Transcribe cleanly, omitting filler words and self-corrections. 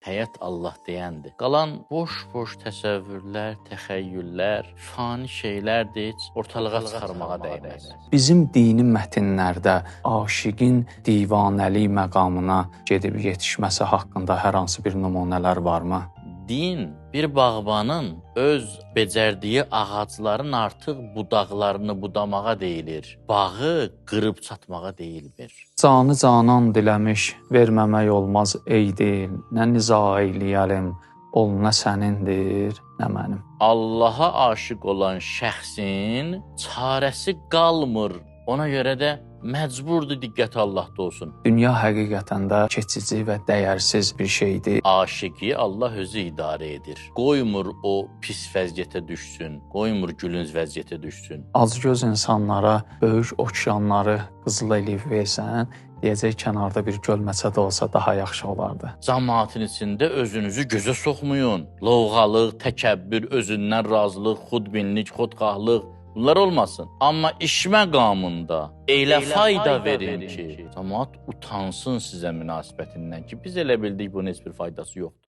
Həyat Allah deyəndir. Qalan boş-boş təsəvvürlər, təxəyyüllər, fani şeylərdir, heç ortalığa çıxarmağa dəyməz. Bizim dini mətnlərdə aşiqin divanəlik məqamına gedib yetişməsi haqqında hər hansı bir nümunələr varmı? Din bir bağbanın öz becərdiyi ağacların artıq budaqlarını budamağa deyilir. Bağı qırıb çatmağa deyilmir. Canı canan diləmiş, verməmək olmaz ey dil. Nə niza eyləyəlim, ol nə sənindir, nə mənim. Allaha aşiq olan şəxsin çarəsi qalmır. Ona görə də məcburdur diqqəti Allahda olsun. Dünya həqiqətən də keçici və dəyərsiz bir şeydir. Aşiqi Allah özü idarə edir. Qoymur o pis vəziyyətə düşsün, qoymur gülünc vəziyyətə düşsün. Acgöz insanlara böyük okeanları qızıl eləyib versən, deyəcək kənarda bir gölməçə də olsa daha yaxşı olardı. Cəmaətin içində özünüzü gözə soxmayın. Lovğalıq, təkəbbür, özündən razılıq, xudbinlik, xodxahlıq bunlar olmasın. Amma iş məqamında elə fayda verin ki, cəmaət utansın sizə münasibətindən ki, biz elə bildik bunun heç bir faydası yoxdur.